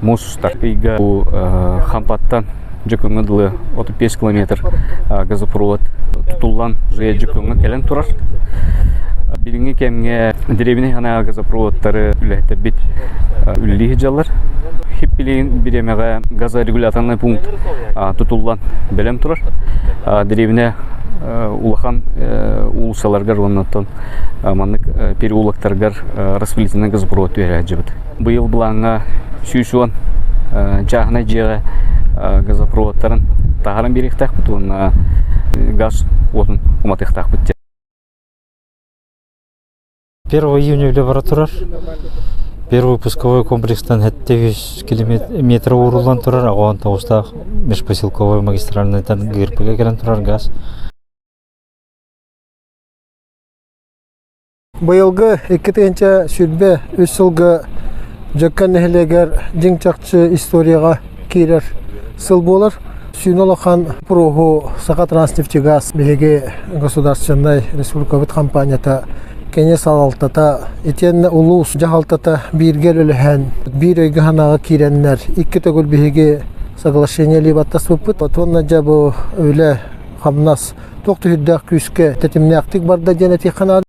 Муус устар ыйга бу Хампаттан Дьөккөҥҥө дылы 35 километр газопровод тутуллан уже Дьөккөҥҥө кэлэн турар. Билиҥҥи кэмҥэ дэриэбинэ ханаҕа газопроводтары үлэһиттэрбит үлэлии сылдьаллар. Хип билигин бириэмэҕэ газорегуляторный пункт тутуллан бэлэм турар. Дэриэбинэ улахан уулуссаларгар уонна оттон маннык переулоктаргар распределительный газопровод түһэрэ сылдьыбыт. Быйыл былааҥҥа 110 чааһынай дьиэҕэ газопроводтарын таһааран биэриэхтээхпит уонна газ уотун уматыахтаахпыт диэн. 1 июня үлэ бара турар. Первый пусковой комплекстан 700 километр ууруллан турар, аҕаон тоҕустаах межпоселковой магистральныйтан ГРП-га кэлэн турар газ. Быйылгы 2023 сылга Дьөккөн нэһилиэгэр дьиҥ-чахчы историяҕа киирэр сыл буолар. Сүүнэ улахан проһу Сахатранснефтегаз биһиги государственнай республикабыт компанията кини салалтата итиэннэ улуус дьаһалтата бииргэ үлэлэһэн биир өйгө-санааҕа киирэннэр икки төгүл биһиги соглашение либаттаспыппыт. Уонна дьэ бу үлэ хамнас туох түһүрдээх күүскэ тэтимнээхтик барда диэн этиэххэ наада.